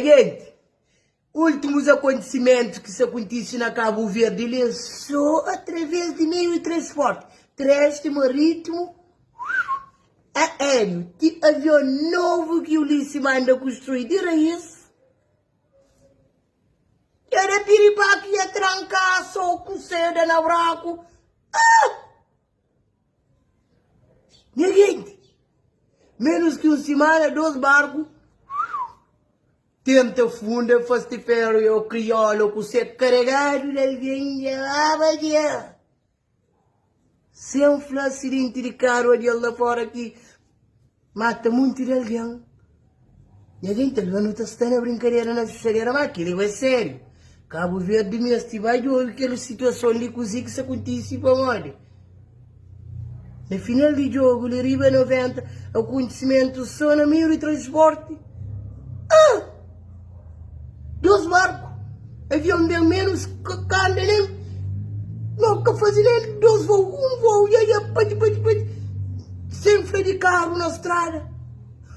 Genti, últimus akontisimentus ki sta kontise na Kabu Verdi li é sô através di meiu di transporti terestri, marítimu, aériu, ti avion novu ki Ulissi manda kustrui di raís, dja da piripaki, dja tranka sô ku seda na braku. Ah! Nha genti, menus ki un simana, dos barku tenta funda Fastiferu i o Kriolu ku se karegadu di algen dja baba dja. Sen fla asidenti di karu adi el la fora ki Mata munti di algen. Nha genti, alvês nu ta sta na brinkadera, na xuxadera, má kel-li é sériu. Kabu Verdi meste bai djobe kel situason li, kuzê ki sta kontise i pamodi. Na final di djogu li, riba 90 akontisimentu sô na meiu di transporti. Ah! Dos barku, avion ben menus ka anda nen, no ka faze nen dos vou, un vou dja dja pati pati pati, sen fla di karu na strada.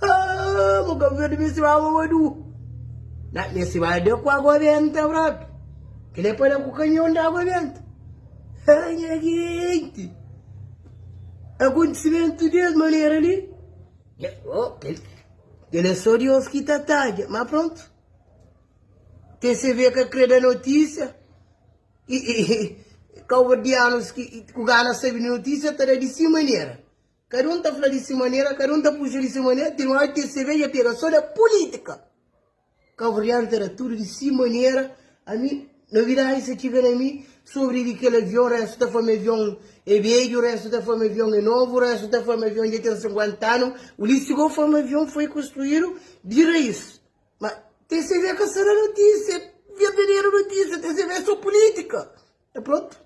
Haa, mo Kabu Verdi meste baba madu. Na, meste ba da ku agua benta propi. Kel é pa da ku kanhon di agua benta. Haa, nha genti! Akontisimentu des manera li, oh, kel. Kel é sô Deus ki ta tadja. Má prontu. TCV ka krê da notísia i kauverdianus ki ku gana sabe di notísia ta da di si manera. Kada un ta fla di si manera, kada un ta puxa di si manera, ti nu odja TCV dja pega sô da pulítika. Kauverdianu ta da tudu di si manera. Ami, novidadi sa txiga na mi sobri di kel avion, restu ta fla ma avion é bedju, restu ta fla ma avion é novu, restu ta fla ma avion dja ten 50 anu. Ulisses go fla ma avion foi konstruídu di rais. Ma TCV ka sta da notísia, verdaderu notísia, TCV é so pulítika. E prontu.